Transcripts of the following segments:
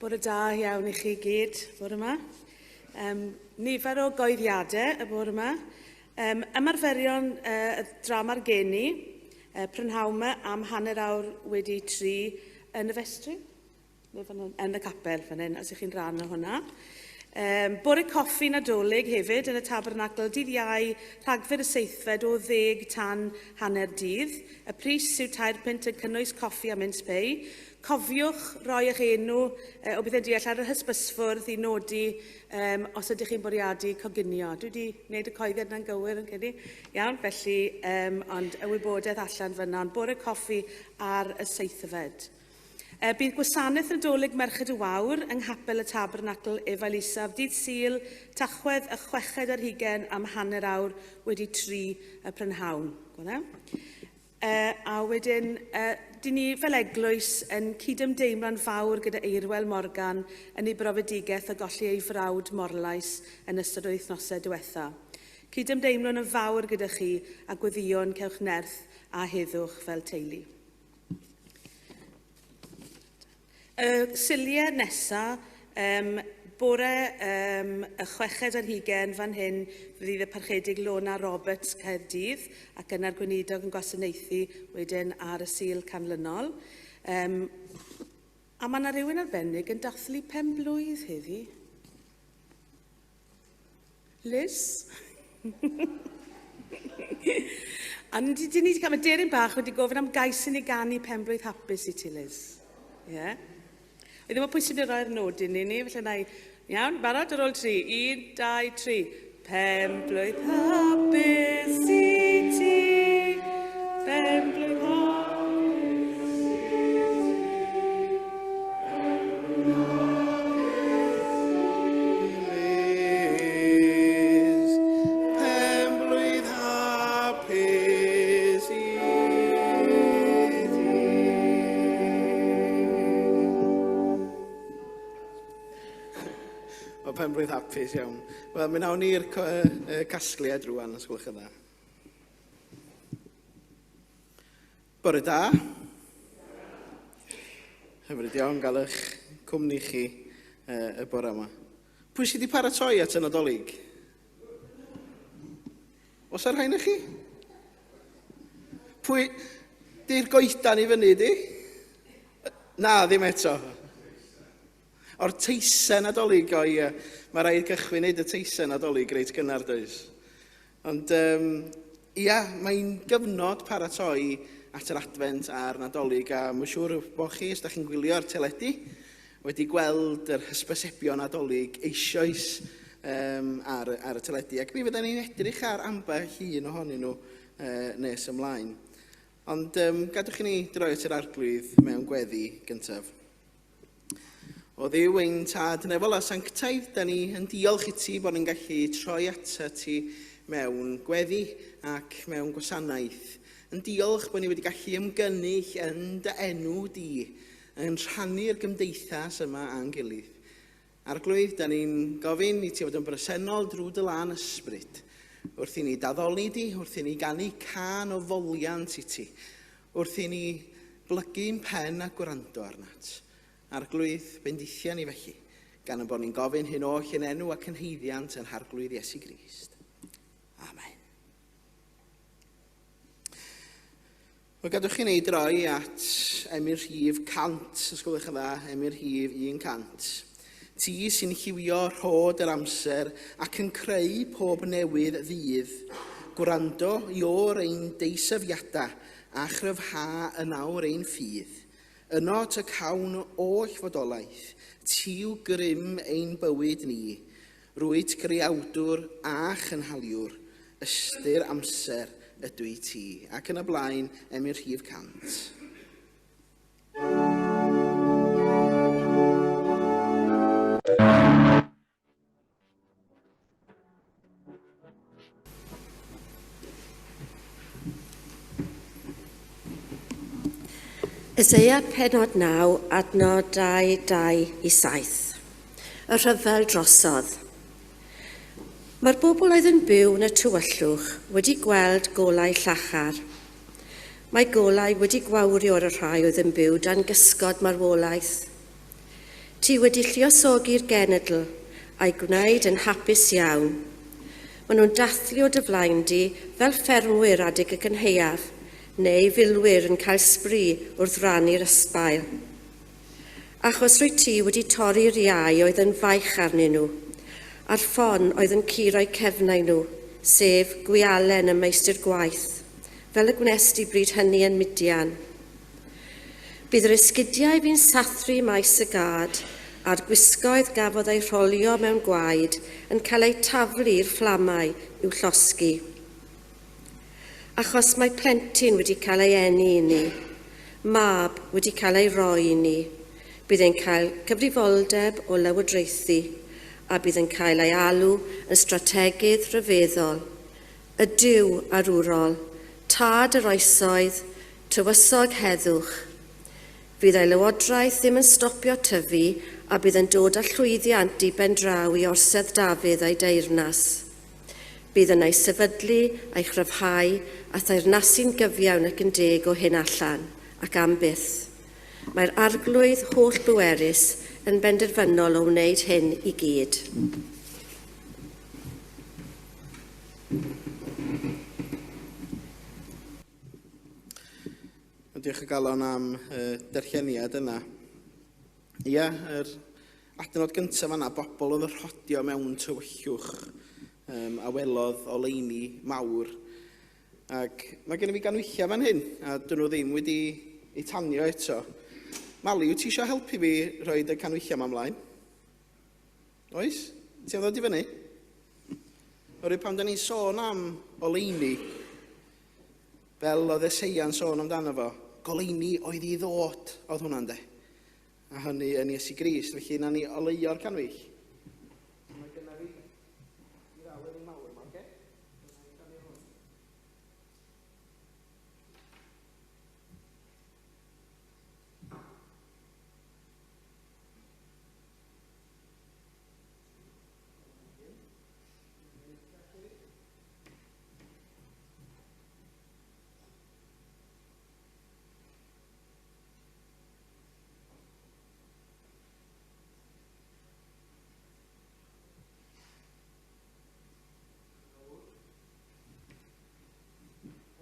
Bore da iawn i chi gyd bore yma. Um, nifer o goeddiadau y bore yma. Um, ymarferion uh, y drama'r geni, uh, prynhawn yma am hanner awr wedi tri yn y festri, neu fan hyn, yn y capel fan hyn, os ych chi'n rhan o hwnna. Um, bore coffi Nadolig hefyd yn y tabernacl dydd Iau, Rhagfyr y seithfed o ddeg tan hanner dydd. Y pris yw tair punt yn cynnwys coffi a mince pei. Cofiwch roi eich enw e, o beth yn deall ar yr hysbysfwrdd i nodi um, os ydych chi'n bwriadu coginio. Dwi wedi gwneud y coeddiad yna'n gywir yn credu. Iawn, felly, um, ond y wybodaeth allan fyna, ond bore coffi ar y seithfed. E, bydd gwasanaeth Nadolig Merched y Wawr yng Nghapel y Tabernacl Efail Isaf dydd Sul, Tachwedd y chweched ar hugen am hanner awr wedi tri y prynhawn. Gwna. E, a wedyn, e, dyn ni fel eglwys yn cydymdeimlo'n fawr gyda Eirwel Morgan yn ei brofedigaeth o golli ei frawd Morlais yn ystod yr wythnosau diwetha. Cydymdeimlwn yn fawr gyda chi a gweddïwn cewch nerth a heddwch fel teulu. Y Suliau nesa, um, bore um, y chweched ar hugen fan hyn fydd y Parchedig Lona Roberts Caerdydd ac yna'r gweinidog yn gwasanaethu wedyn ar y Sul canlynol. Um, a mae yna rhywun arbennig yn dathlu pen blwydd heddi. Liz? A ni di, ni di cael, mae Deryn bach wedi gofyn am gais i ni ganu penblwydd hapus i ti, Liz. Ie? Yeah. Oedd ddim yn pwysig i roi'r nodyn i ni, felly na i... Iawn, barod ar ôl tri. Un, dau, tri. Penblwydd hapus i ti. Penblwydd hapus i ti. Penblwydd hapus i ti. O, penblwydd hapus iawn. Wel, mi wnawn ni'r casgliad rwan, os gwelwch yn dda. Bore da. Hyfryd iawn gael eich cwmni chi y bore yma. Pwy sydd wedi paratoi at y Nadolig? Os ar rhain i chi? Pwy... Di'r goedan i fyny, di? Na, ddim eto. O'r teisen Nadolig, o ie. Mae rhaid cychwyn wneud y teisen Nadolig reit gynnar, does? Ond um, ia, mae'n gyfnod paratoi at yr Adfent a'r Nadolig, a mae'n siŵr bod chi, os da chi'n gwylio'r teledu, wedi gweld yr hysbysebion Nadolig eisoes um, ar, ar y teledu. Ac mi fydden ni'n edrych ar ambell un ohonyn nhw uh, nes ymlaen. Ond um, gadwch i ni droi at yr arglwydd mewn gweddi gyntaf. O Dduw ein Tad nefol a sanctaidd, da ni yn diolch i ti bod ni'n gallu troi atat ti mewn gweddi ac mewn gwasanaeth. Yn diolch bod ni wedi gallu ymgynnull yn dy enw di, yn rhannu'r gymdeithas yma â'n gilydd. Arglwydd, da ni'n gofyn i ti fod yn bresennol drwy dy lân ysbryd, wrth i ni daddoli di, wrth i ni ganu cân o foliant i ti, Wrth i ni blygu'n pen a gwrando arnat, Arglwydd, bendithia ni felly, gan y bod ni'n gofyn hyn oll yn enw ac yn haeddiant yn Harglwydd Iesu Grist. Amen. Wel, gadwch chi ni droi at emyn rhif 100, os gwelwch yn dda, emyn rhif 100. Ti sy'n lliwio rhod yr amser ac yn creu pob newydd ddydd, gwrando i o'r ein deisyfiadau a chryfha yn awr ein ffydd. Yno ty cawn oll fodolaeth, ti yw grym ein bywyd ni. Rwyt greawdwr a chynhaliwr, ystyr amser ydw i ti. Ac yn y blaen, emyn rhif 100. Eseia penod 9, adnod 2, 2 i 7. Y rhyfel drosodd. Mae'r bobl oedd yn byw yn y tywyllwch wedi gweld golau llachar. Mae golau wedi gwawrio ar y rhai oedd yn byw dan gysgod marwolaeth. Ti wedi lluosogi'r genedl a'i gwneud yn hapus iawn. Maen nhw'n dathlu o dy flaen di fel ffermwyr adeg y cynhaeaf, neu filwyr yn cael sbri wrth rannu'r ysbail. Achos rwyt ti wedi torri'r iau oedd yn faich arnyn nhw, a'r ffon oedd yn curo'u cefnau nhw, sef gwialen y meistr gwaith, fel y gwnest di bryd hynny yn Midian. Bydd yr esgidiau fu'n sathru maes y gad, a'r gwisgoedd gafodd eu rholio mewn gwaed yn cael eu taflu i'r fflamau i'w llosgi. Achos mae plentyn wedi cael ei eni i ni, mab wedi cael ei roi i ni, bydd e'n cael cyfrifoldeb o lywodraethu a bydd yn cael ei alw yn strategydd rhyfeddol, y Duw arwrol, Tad yr oesoedd, Tywysog heddwch. Fydd ei lywodraeth ddim yn stopio tyfu a bydd yn dod â llwyddiant di-ben-draw i orsedd Dafydd a'i deyrnas. Bydd yn ei sefydlu, a'i chryfhau, a theyrnasu'n gyfiawn ac yn deg o hyn allan, ac am byth. Mae'r Arglwydd holl-bwerus yn benderfynol o wneud hyn i gyd. Diolch o galon am y darlleniad yna. Ia, yr adnod gyntaf fanna, bobl oedd yn rhodio mewn tywyllwch um, a welodd oleuni mawr. Ac mae gen i fi ganwylliau fan hyn, a dyn nhw ddim wedi eu tanio eto. Mali, wyt ti eisiau helpu fi rhoi y canwylliau yma ymlaen? Oes? Ti am ddod i fyny? Oherwydd pan da ni'n sôn am oleuni, fel oedd Eseia'n sôn amdano fo, goleuni oedd i ddod, oedd hwnna'n de. A hynny yn Iesu Grist, felly na ni oleuo'r canwyll. Mae gynna fi i ddal yr un mawr yma, oce?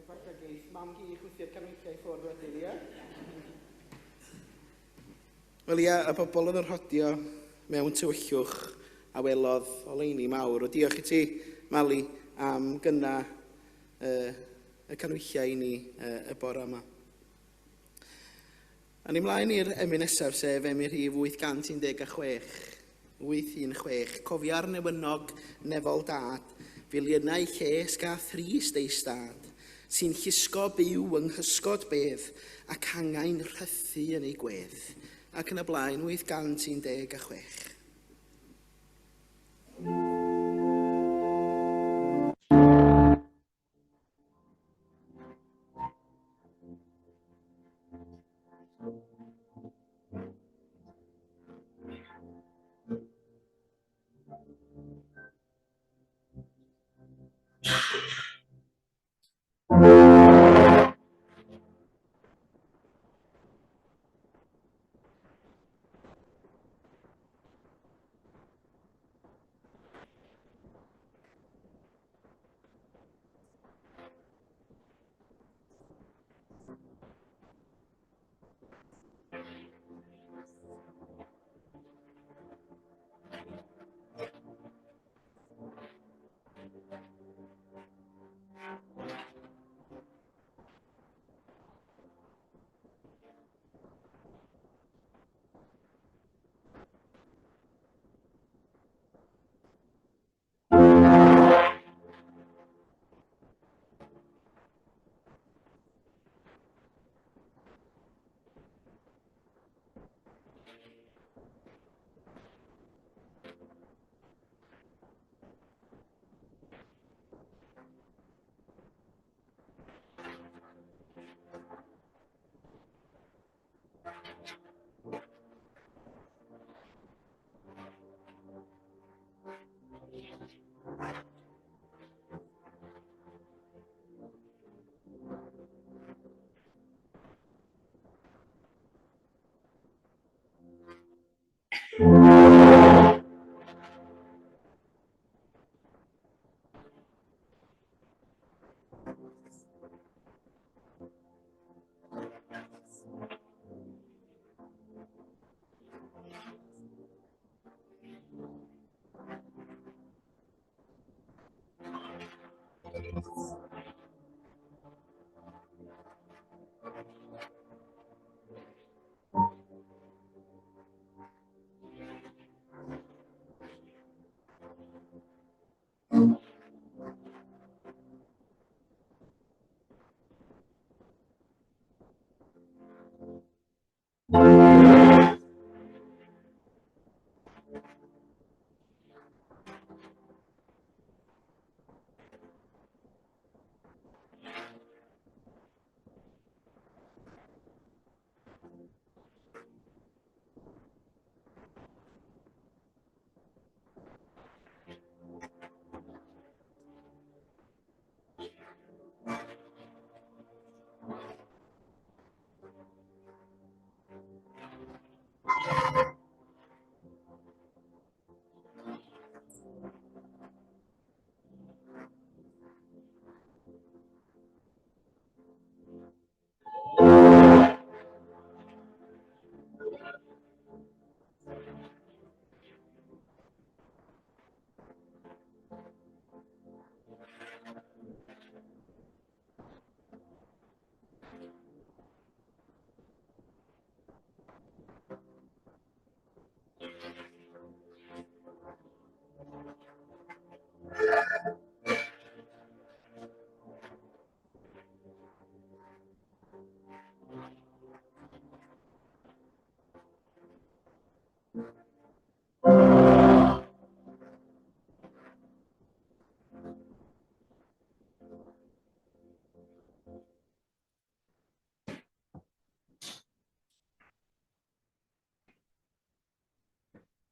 Falle geith mam gi chwythu'r canwyllau i ffwrdd wedyn, ie? Wel ia, y bobl oedd yn rhodio mewn tywyllwch a welodd oleuni mawr. O diolch i ti, Mali, am gynna y canwylliau i ni y bore yma. A ni mlaen i'r emyn nesaf, sef emyn rhif 816. 816. Cofia'r newynog nefol dad, filiynau lles ga thrist ei stad, sy'n llusgo byw yng nghysgod bedd ac angau'n rhythu yn ei gwedd, ac yn y blaen 816.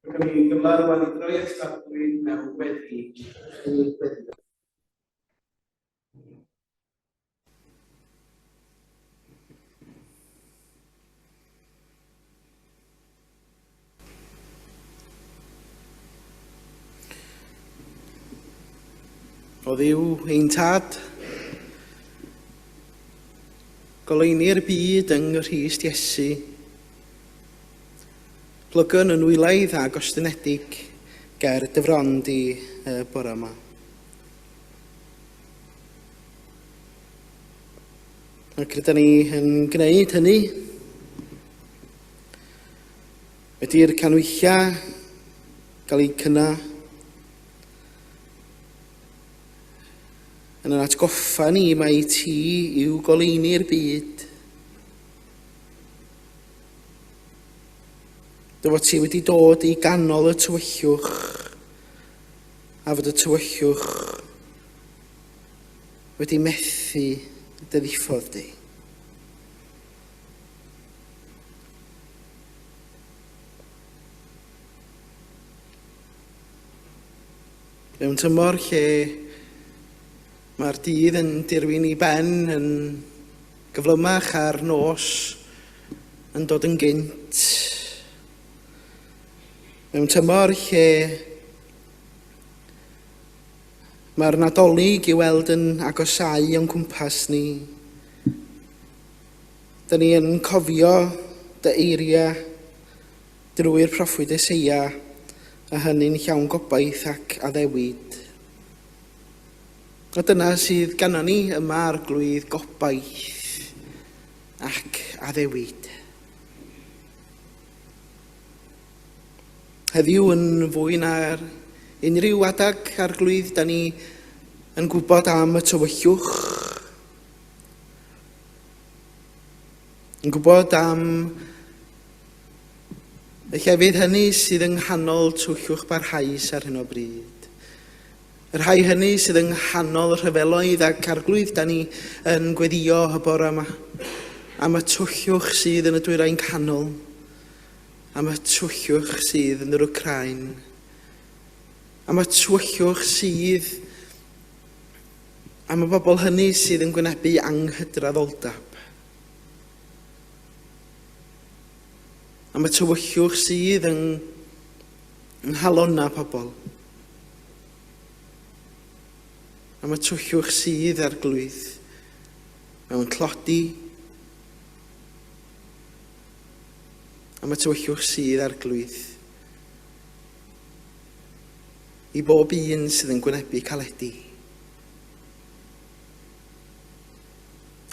Mae gen i gyfle rwan i droi at Arglwydd mewn gweddi. Chi weddio. O Dduw ein Tad, goleuni'r byd yng Nghrist Iesu, Plygwn yn wylaidd a gostynedig ger dy fron di y bore yma. Ac rydyn ni yn gwneud hynny. Wedi'r canwyllau gael eu cynna yn yn atgoffa ni mai ti yw goleuni'r byd. Dy fod ti wedi dod i ganol y tywyllwch, a fod y tywyllwch wedi methu dy ddiffodd di. Mewn tymor lle mae'r dydd yn dirwyn i ben yn gyflymach a'r nos yn dod yn gynt. Mewn tymor lle mae'r Nadolig i weld yn agosáu o'n cwmpas ni. Dyn ni yn cofio dy eiriau drwy'r proffwyd Eseia, a hynny'n llawn gobaith ac addewid. A dyna sydd gannon ni yma, Arglwydd, gobaith ac addewid. Heddiw yn fwy na'r unrhyw adag, Arglwydd, da ni yn gwybod am y tywyllwch, yn gwybod am y llefydd hynny sydd yng nghanol tywyllwch barhaus ar hyn o bryd. Y rhai hynny sydd yng nghanol y rhyfeloedd ac Arglwydd, da ni yn gweddio y bore yma am y tywyllwch sydd yn y dwyrain canol, am y tywyllwch sydd yn yr Wcráin, am y tywyllwch sydd am y bobl hynny sydd yn gwynebu anghydraddoldeb, am y tywyllwch sydd yng Yng nghalonnau pobl. Am y tywyllwch sydd arglwydd mewn tlodi. Am y tywyllwch sydd arglwydd i bob un sydd yn gwynebu caledi.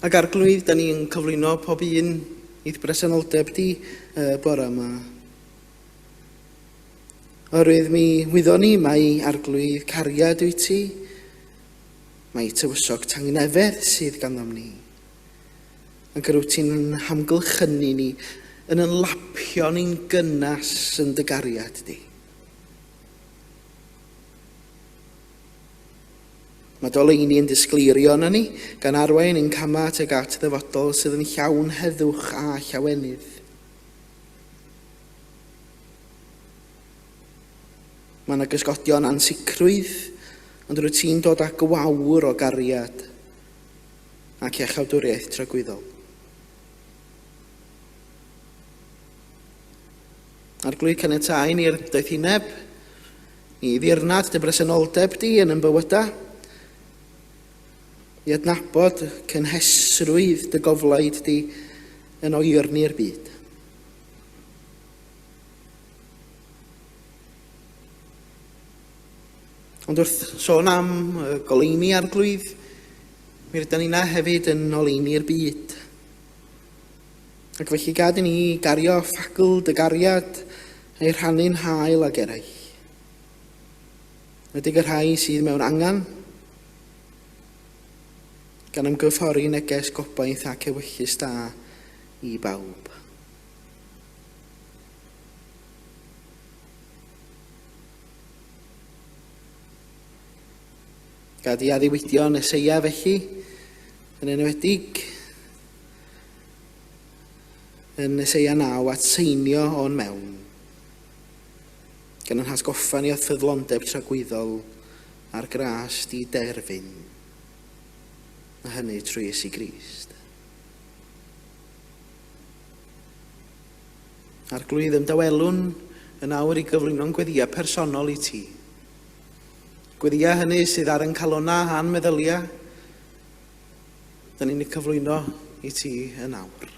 Ac arglwydd, da ni'n cyflwyno pob un i'th bresenoldeb di y bore yma. Oherwydd mi wyddon ni mai arglwydd cariad wyt ti, mai tywysog tangnefedd sydd ganddom ni. Ac yr wyt ti'n hamgylchynu ni, yn yn lapio ni'n gynnas yn dy gariad di. Mae doleini yn disgleirio yna ni, gan arwain ein camau tuag at ddyfodol sydd yn llawn heddwch a llawenydd. Mae yna gysgodion ansicrwydd, ond rwyt ti'n dod â gwawr o gariad ac iachawdwriaeth tragwyddol. Arglwydd, caniatáu ni'r doethineb, i ddirnad dy bresenoldeb di yn yn bywydau, i adnabod cynhesrwydd dy goflaid di yn oerni'r byd. Ond wrth sôn am goleuni arglwydd, mi rydan ni'na hefyd yn oleuni'r byd. Ac felly gad i ni gario ffagl dy gariad a'i rhannu'n hael ag eraill. Wedig y rhai sydd mewn angen, gan ymgyffori neges gobaith ac ewyllys da i bawb. Gad i addewidion Eseia felly, yn enwedig yn Eseia 9 at seinio o'n mewn, gan yn hatgoffa ni o ffyddlondeb tragwyddol a'r gras di derfyn, a hynny trwy Iesu Grist. Arglwydd, ymdawelwn yn awr i gyflwyno'n gweddïau personol i ti. Gweddïau hynny sydd ar yn calonnau a'n meddyliau, da ni'n eu cyflwyno i ti yn awr.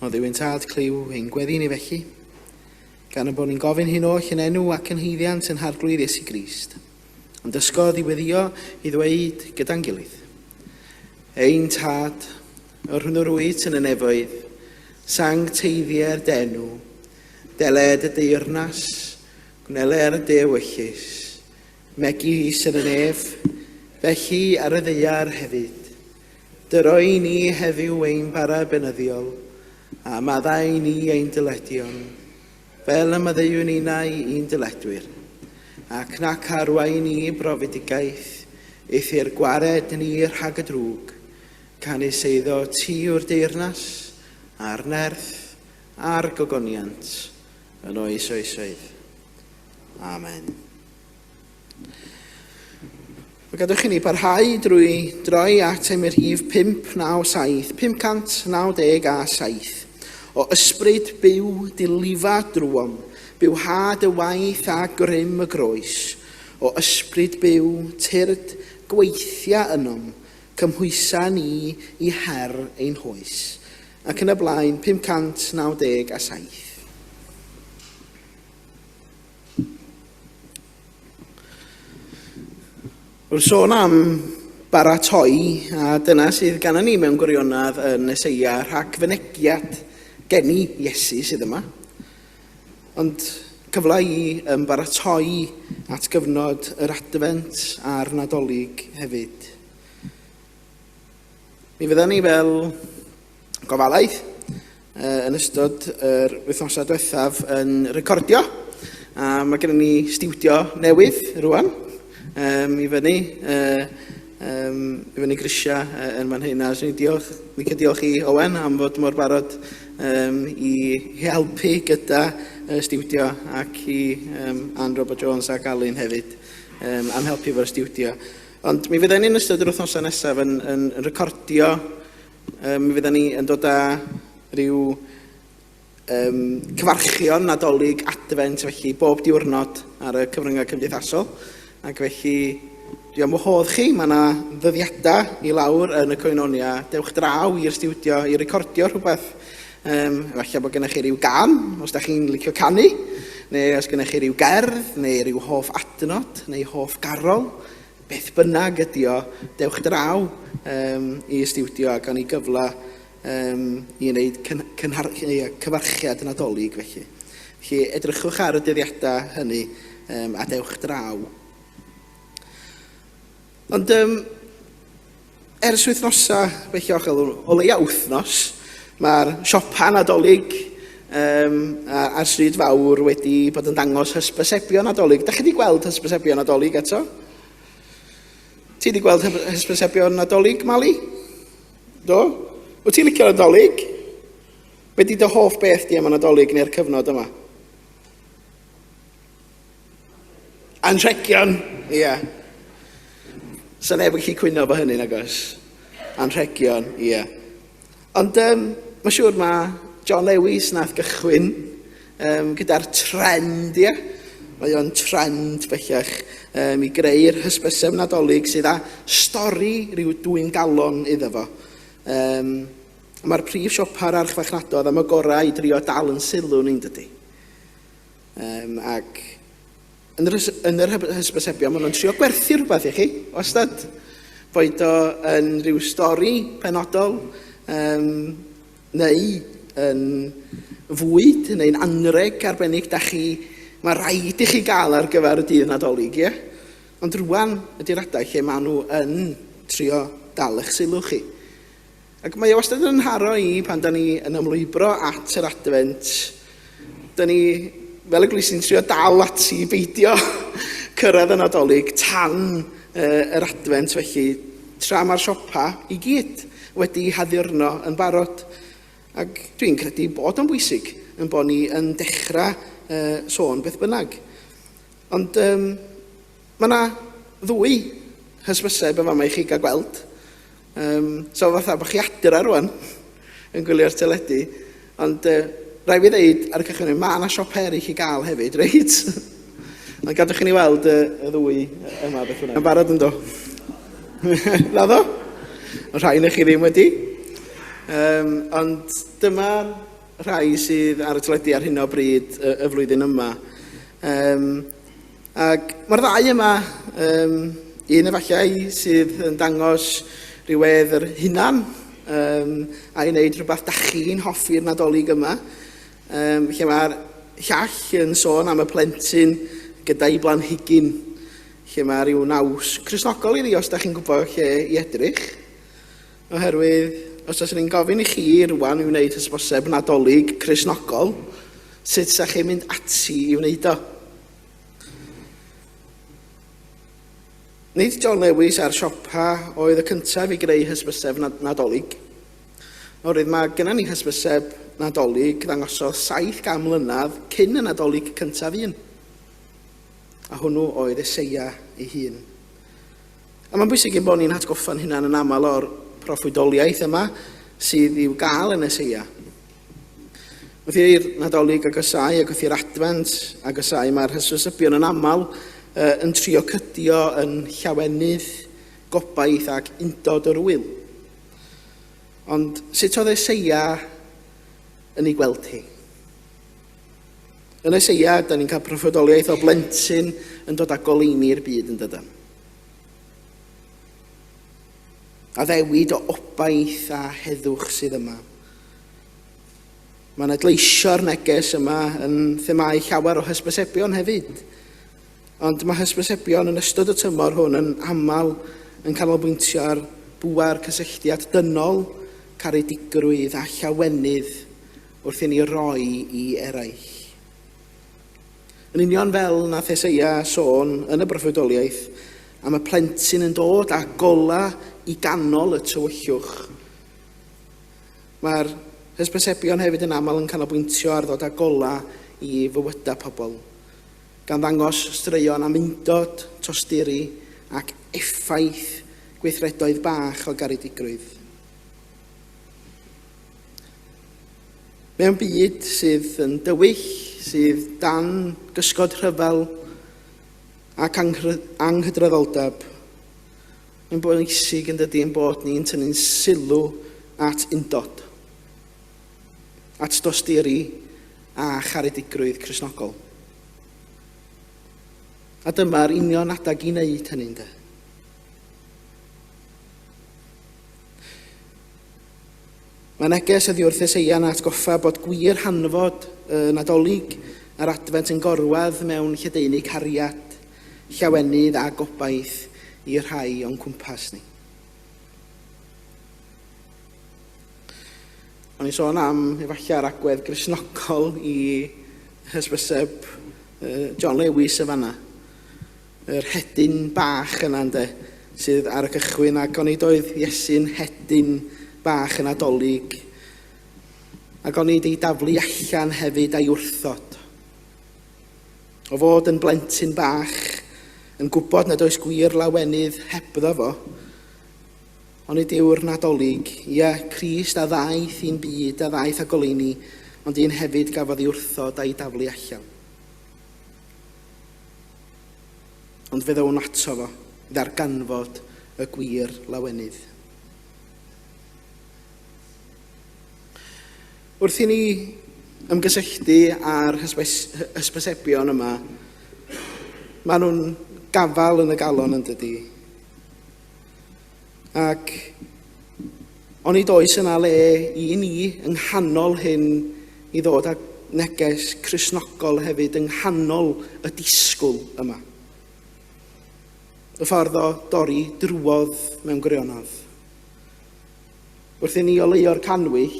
O Dduw ein Tad, clyw ein gweddi ni felly, gan y bod ni'n gofyn hyn oll yn enw ac yn haeddiant yn Harglwydd Iesu Grist. Ond dysgodd i weddio i ddweud gyda'n gilydd. Ein Tad, yr hwn yr wyt yn y nefoedd, sancteiddier d'enw, deled y deyrnas, gwneler dy ewyllys, megis yn y nef, felly ar y ddaear hefyd. Dyro i ni heddiw ein bara beunyddiol, a maddau i ni ein dyledion, fel y maddeuwn ninnau i'n dyledwyr. Ac nac arwain ni i brofedigaeth, eithr gwared ni rhag y drwg, canys eiddo ti yw'r deyrnas, a'r nerth, a'r gogoniant, yn oes oesoedd. Amen. Wel, gadewch i ni barhau drwy droi at emyn rhif 597, 597. O ysbryd byw dilifa drwom, bywhad y waith a grym y groes. O ysbryd byw, tyrd, gweithia ynom, cymhwysa ni i her ein hoes. Ac yn y blaen, 597. Wrth sôn am baratoi, a dyna sydd ganddon ni mewn gwirionedd yn Eseia, rhagfynegiad geni Iesu sydd yma. Ond Cyfle i ymbaratoi at gyfnod yr Adfent a'r Nadolig hefyd. Mi fyddan ni fel gofalaeth yn ystod yr wythnosau diwethaf yn recordio. A mae gennym ni stiwdio newydd rwan um, i fyny, uh, um, i fyny grisiau uh, yn fan hyn. A swn i'n diolch, licio diolch i Owen am fod mor barod um, i helpu gyda uh, stiwdio ac i um, Anne Robert Jones ac Alun hefyd um, am helpu efo'r stiwdio. Ond mi fydden ni'n ystod yr wythnosau nesaf yn, yn, yn recordio, um, mi fydden ni yn dod â rhyw um, cyfarchion Nadolig Adfent felly bob diwrnod ar y cyfryngau cymdeithasol. Ac felly dwi am wahodd chi, mae yna ddyddiadau i lawr yn y Coenonia. Dewch draw i'r stiwdio i recordio rhywbeth. Um, efallai bod gennych chi ryw gan, os da chi'n licio canu, neu os gennych chi ryw gerdd, neu ryw hoff adnod, neu hoff garol, beth bynnag ydi o, dewch draw um, i stiwdio a gawn ni gyfle um, i wneud cynhar, cyfarchiad Nadolig felly. Felly edrychwch ar y dyddiadau hynny um, a dewch draw. Ond um, ers wythnosau, bellach o leia wythnos, mae'r siopa Nadolig um, ar Stryd Fawr wedi bod yn dangos hysbysebion Nadolig. Da chi wedi gweld hysbysebion Nadolig eto? Ti wedi gweld hysbysebion Nadolig, Mali? Do? Wyt ti'n licio'r Nadolig? Be di dy hoff beth di am y Nadolig neu'r cyfnod yma? Anrhegion, ie. Yeah. Sa neb yn gallu cwyno efo hynny, nag oes? Anrhegion, ie. Yeah. Ond um, mae'n siŵr mae John Lewis nath gychwyn um, gyda'r trend, ie. Mae o'n trend bellach um, i greu'r hysbyseb Nadolig sydd â stori rhyw dwyn galon iddo fo. Um, Mae'r prif siopa'r archfarchnadoedd am y gorau i drio dal yn sylw ni'n dydy. Um, ac yn yr, yn yr hysbysebion, maen nhw'n trio gwerthu rhywbeth i chi, wastad. Boed o yn rhyw stori penodol, um, neu yn fwyd, neu'n anreg arbennig da chi, mae rhaid i chi gael ar gyfer y dydd Nadolig, ie? Ond rwan ydy'r adeg lle maen nhw yn trio dal eich sylw chi. Ac mae o wastad yn nharo i pan da ni yn ymlwybro at yr Adfent. Da ni, fel eglwys, ni'n trio dal ati i beidio cyrraedd y Nadolig tan uh, yr Adfent, felly tra mae'r siopa i gyd wedi haddurno yn barod. Ac dwi'n credu bod o'n bwysig yn bod ni yn dechrau uh, sôn beth bynnag. Ond um, mae yna ddwy hysbyseb yn fama i chi gael gweld. Um, so fatha bod chi adra rwan yn gwylio'r teledu. Ond uh, rai fi ddeud ar y cychwyn, mae yna siop eraill i gael hefyd, reit? Ond gadwch i ni weld y, y ddwy yma beth bynnag. Yn barod yn do? Na ddo? Mae rhai yn chi ddim wedi. Um, ond dyma rhai sydd ar y teledu ar hyn o bryd y, y flwyddyn yma. Um, Ac mae'r ddau yma, um, un efallai sydd yn dangos rhywedd yr hunan, um, a i wneud rhywbeth da chi'n hoffi'r Nadolig yma, um, lle mae'r llall yn sôn am y plentyn gyda'i blanhigyn, lle mae rhyw naws Cristnogol iddi os da chi'n gwybod lle i edrych. Oherwydd, os oes ni'n gofyn i chi rwan i wneud hysboseb Nadolig Cristnogol, sut sa chi'n mynd ati i wneud o? Nid John Lewis a'r siopa oedd y cyntaf i greu hysbyseb Nadolig. Oherwydd mae gennym ni hysbyseb Nadolig ddangosodd 700 mlynedd cyn y Nadolig cyntaf un. A hwnnw oedd Eseia ei hun. A mae'n bwysig ein bod ni'n hatgoffa'n hunan yn aml o'r proffwydoliaeth yma sydd i'w gael yn Eseia. Wrth i'r Nadolig agosáu ac wrth i'r Adfent agosáu, mae'r hysbysebion yn aml uh, yn trio cydio yn llawenydd, gobaith ac undod yr wyl. Ond sut oedd Eseia yn ei gweld hi? Yn Eseia, da ni'n cael proffwydoliaeth o blentyn yn dod â goleuni i'r byd yn dydan. Addewid o obaith a heddwch sydd yma. Mae'n adleisio'r neges yma yn themâu llawer o hysbysebion hefyd. Ond mae hysbysebion yn ystod y tymor hwn yn aml yn canolbwyntio ar bŵer cysylltiad dynol, caredigrwydd a llawenydd wrth i ni roi i eraill. Yn union fel nath Eseia sôn yn y broffwydoliaeth am y plentyn yn dod â gola i ganol y tywyllwch. Mae'r hysbysebion hefyd yn aml yn canolbwyntio ar ddod â gola i fywydau pobl, gan ddangos straeon am undod, tosturi ac effaith gweithredoedd bach o garedigrwydd. Mewn byd sydd yn dywyll, sydd dan gysgod rhyfel ac anghydraddoldeb, mae'n bwysig yn dydy ein bod ni'n tynnu'n sylw at undod, at dosturi a charedigrwydd Cristnogol. A dyma'r union adag i wneud hynny, ynddo. Mae neges oddi wrth Eseia yn atgoffa bod gwir hanfod y Nadolig a'r Adfent yn gorwedd mewn lledaenu cariad, llawenydd a gobaith i'r rhai o'n cwmpas ni. O'n i'n sôn am efallai'r agwedd Gristnogol i hysbyseb John Lewis y fanna. Yr hedyn bach yna ynde, sydd ar y cychwyn, ac onid oedd Iesu'n hedyn bach yn Nadolig, ac onid ei daflu allan hefyd a'i wrthod. O fod yn blentyn bach, yn gwybod nad oes gwir lawenydd hebddo fo, onid yw'r Nadolig, ia, Crist a ddaeth i'n byd, a ddaeth â goleuni, ond un hefyd gafodd ei wrthod a'i daflu allan. Ond fe ddown ato fo i ddarganfod y gwir lawenydd. Wrth i ni ymgysylltu â'r hysbysebion yma, maen nhw'n gafael yn y galon yn dydy. Ac onid oes yna le i ni yng nghanol hyn i ddod â neges Cristnogol hefyd yng nghanol y disgwyl yma. Y ffordd o dorri drwodd mewn gwirionedd. Wrth i ni oleuo'r cannwyll,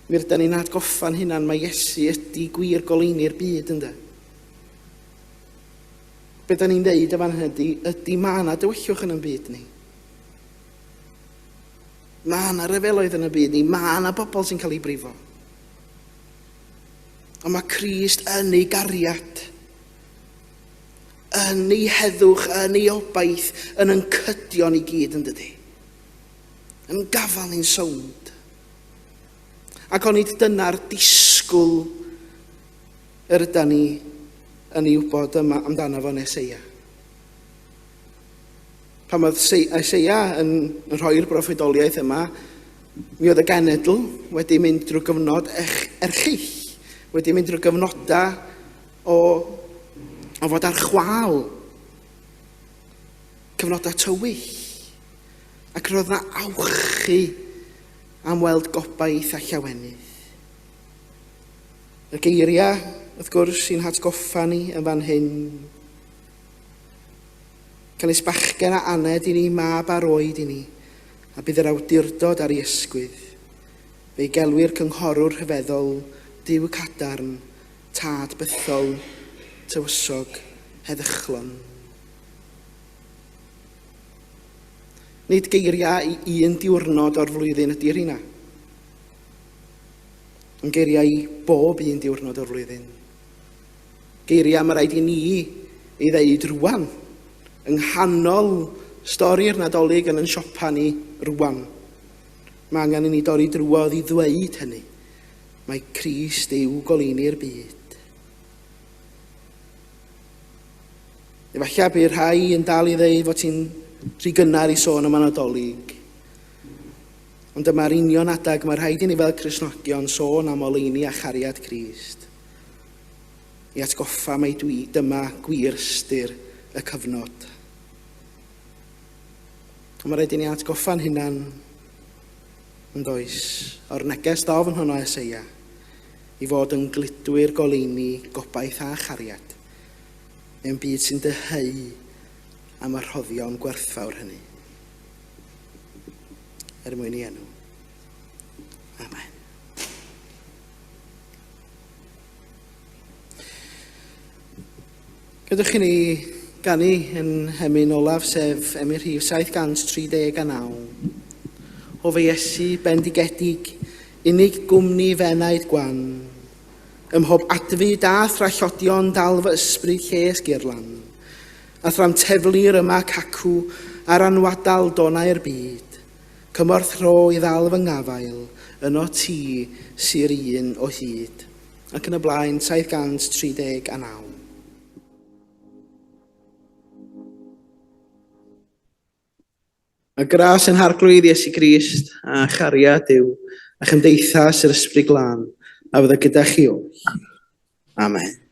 mi rydan ni'n atgoffa'n hunan mai Iesu ydy gwir goleuni'r byd ynde. Be da ni'n ddeud yn fan hyn ydy, ydy mae yna dywyllwch yn y byd ni. Mae yna ryfeloedd yn y byd ni, mae yna bobl sy'n cael eu brifo. Ond mae Crist yn ei gariad, yn ei heddwch, yn ei obaith, yn yn cydio ni gyd yn dydy. Yn gafael ni'n sownd. Ac onid dyna'r disgwyl yr yda ni yn ei wybod yma amdano fo yn Eseia. Pan oedd Eseia yn rhoi'r broffwydoliaeth yma, mi oedd y genedl wedi mynd drwy gyfnod erchyll, wedi mynd drwy gyfnodau o, o fod ar chwal, cyfnodau tywyll, ac roedd yna awchu am weld gobaith a llawenydd. Y geiriau, wrth gwrs, sy'n hatgoffa ni yn fan hyn. Canys bachgen a aned i ni, mab a roed i ni, a bydd yr awdurdod ar ei ysgwydd. Fe'i gelwir cynghorwr rhyfeddol, Duw cadarn, tad bythol, tywysog, heddychlon. Nid geiriau i un diwrnod o'r flwyddyn ydy rheina. Yn geiriau i bob un diwrnod o'r flwyddyn. Geiriau mae rhaid i ni ei ddeud rwan, yng nghanol stori'r Nadolig yn yn siopa ni rwan. Mae angen i ni dorri drwodd i ddweud hynny. Mae Crist yw goleuni'r byd. Efallai bydd rhai yn dal i ddeud fod ti'n rhy gynnar i sôn am y Nadolig. Ond dyma'r union adeg mae rhaid i ni fel Cristnogion sôn am oleuni a chariad Crist. I atgoffa mai dwi, dyma gwir ystyr y cyfnod. Ond mae rhaid i ni atgoffa'n hunan. Yn does, o'r neges ddofn honno Eseia, i fod yn gludwyr goleuni, gobaith a chariad, mewn byd sy'n dyheu am y rhoddion gwerthfawr hynny. Er mwyn i enw. Amen. Gadewch i ni ganu yn hemyn olaf, sef emyn rhif 739. O fy Iesu bendigedig, unig gwmni f'enaid gwan, ym mhob adfyd a thrallodion dal fy ysbryd lles gerlan, a thram teflir yma cacw ar anwadal donau'r byd, cymorth rho i ddal fy ngafael, yno ti sy'r un o hyd. Ac yn y blaen, 739. A gras yn Harglwydd Iesu Grist a chariad Duw a chymdeithas yr Ysbryd Glân a fydda gyda chi oll. Amen.